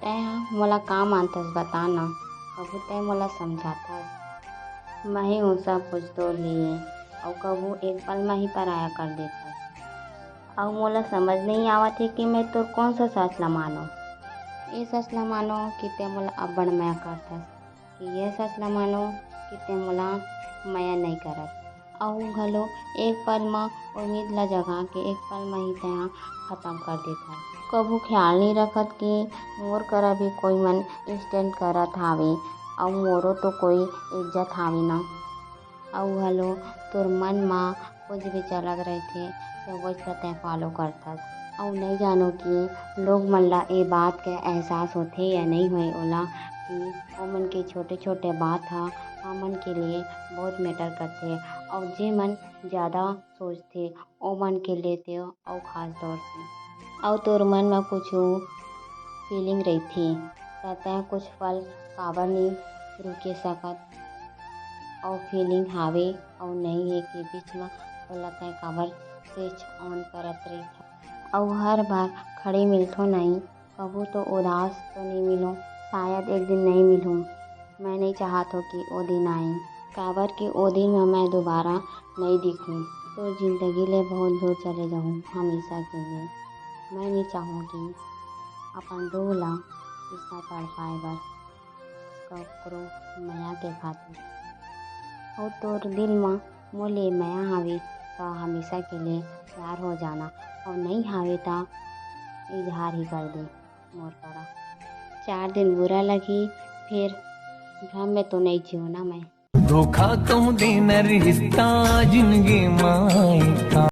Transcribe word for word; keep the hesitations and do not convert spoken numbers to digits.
तैं ह मोला का मानथस, बता ना। कभू तैं मोला समझाथस, मैं ही हूँ सब कुछ तोर लिए, अउ कभू एक पल म ही पराया कर देथस। अउ मोला समझ नहीं आवत हे कि मैं तोर कौन सा सच ला मानो। ये सच ला मानो कि तैं मोला अब्बड़ मया करथस, कि ये सच ला मानो कि तैं मोला मया नहीं करत। अउ घलो एक पल म उम्मीद ला जगा के एक पल म ही तैं ह खत्म कर देथस। कभू ख्याल नहीं रखत कि मोर करा भी कोई मन स्टैंड करत हावे, अउ मोरो तो कोई इज्जत हावे ना। अउ घलो तोर मन म कुछ भी चलत रहिथे, त वइस ला तैं फॉलो करथस। अउ नहीं जानो कि लोग मन ला ए बात के एहसास होथे या नहीं होए ओला, कि ओमन के छोटे-छोटे बात ह हमन के लिए बहुत मैटर करथे। अउ जे मन ज़्यादा सोचथे, ओमन के लिए ते अउ खास तौर से। अउ तोर मन म कुछु फीलिंग रहिथे, त तैं कुछ पल काबर नहीं रुके सकत? अउ फीलिंग हावे अउ नहीं हे के बीच म ओला तैं काबर स्विच ऑन करत रहिथस? अउ हर बार खड़े मिलथो नहीं, कभू तो उदास तो नहीं मिलूं, शायद एक दिन नहीं मिलूं। मैं नहीं चाहत हो कि ओ दिन आए, काबर कि ओ दिन म मैं दोबारा नहीं दिखूं। तोर जिंदगी ले बहुत दूर चले जाहूं हमेशा के लिए। मैं नहीं चाहूं कि अपन रूह ला कितना तड़पाए बर ककरो मया के खातिर। अउ तोर दिल म मोर ले मया हावे, त हमेशा के लिए प्यार हो जाना, अउ नहीं हावे, त इजहार ही कर दे मोर करा। चार दिन बुरा लगही, फिर भ्रम में तो नहीं जियो ना मैं। धोखा कहूँ देना रिश्ता जिंदगी माई का।